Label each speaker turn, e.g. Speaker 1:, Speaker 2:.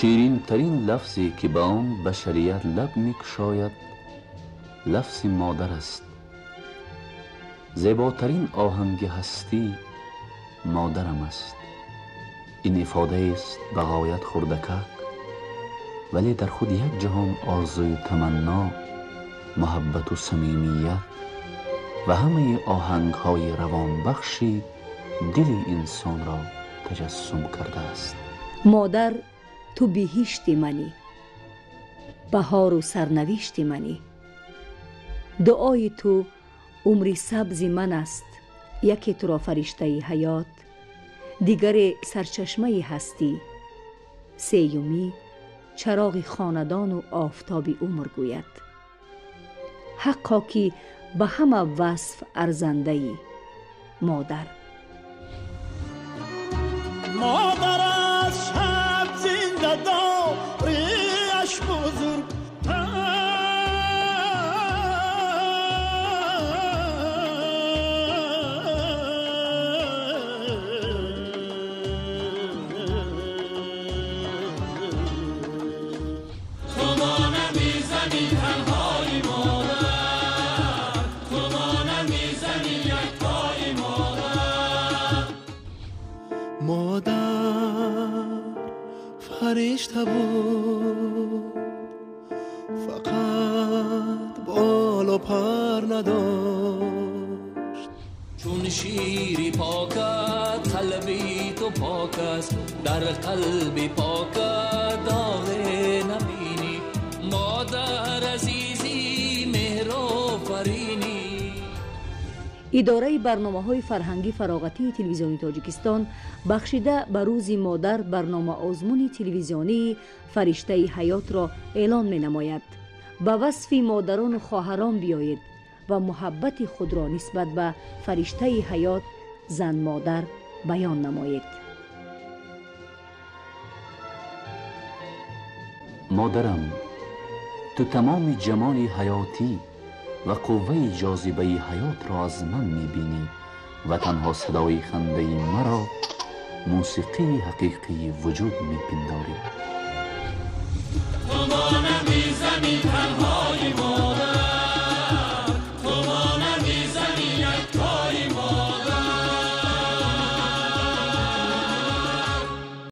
Speaker 1: Ширинтарин лафзе ки ба он башарият лаб мекушояд, лафзи модар аст. Зеботарин оҳанги ҳастӣ модарам аст. Ин ифодаест ба ғоят хурдакак, вале дар худ як ҷаҳон орзую таманно, муҳаббату самимият ва ҳамаи оҳангҳои равонбахши дили инсонро таҷассум кардааст.
Speaker 2: Модар, ту биҳишти манӣ, баҳору сарнавишти манӣ. Дуои ту умри сабзи ман аст. Яке туро фариштаи ҳаёт, дигаре сарчашмаи ҳастӣ, сеюмӣ чароғи хонадону офтоби умр гӯяд. Ҳаққо ки ба ҳама васф арзандаӣ, модар.
Speaker 3: Модар аз шаб зиндадориаш бузург.
Speaker 4: Фаришта буд, фақат болу пар надошт.
Speaker 5: Чун шири покат қалби ту пок аст, дар қалби покат доғе набинӣ. Модар азизӣ, меҳрофаринӣ.
Speaker 2: Идораи барномаҳои фарҳангӣ фароғатии телевизиони Тоҷикистон бахшида ба Рӯзи модар барномаозмуни телевизионии «Фариштаи ҳаёт»-ро эълон менамояд. Ба васфи модарону хоҳарон биёед ва муҳаббати худро нисбат ба фариштаи ҳаёт, зан-модар баён намоед.
Speaker 1: Модарам, ту тамоми ҷамоли ҳаётӣ ва қувваи ҷозибаи ҳаётро аз ман мебинӣ ва танҳо садои хандаи маро мусиқии ҳақиқии вуҷуд мепиндорӣ.
Speaker 5: Ту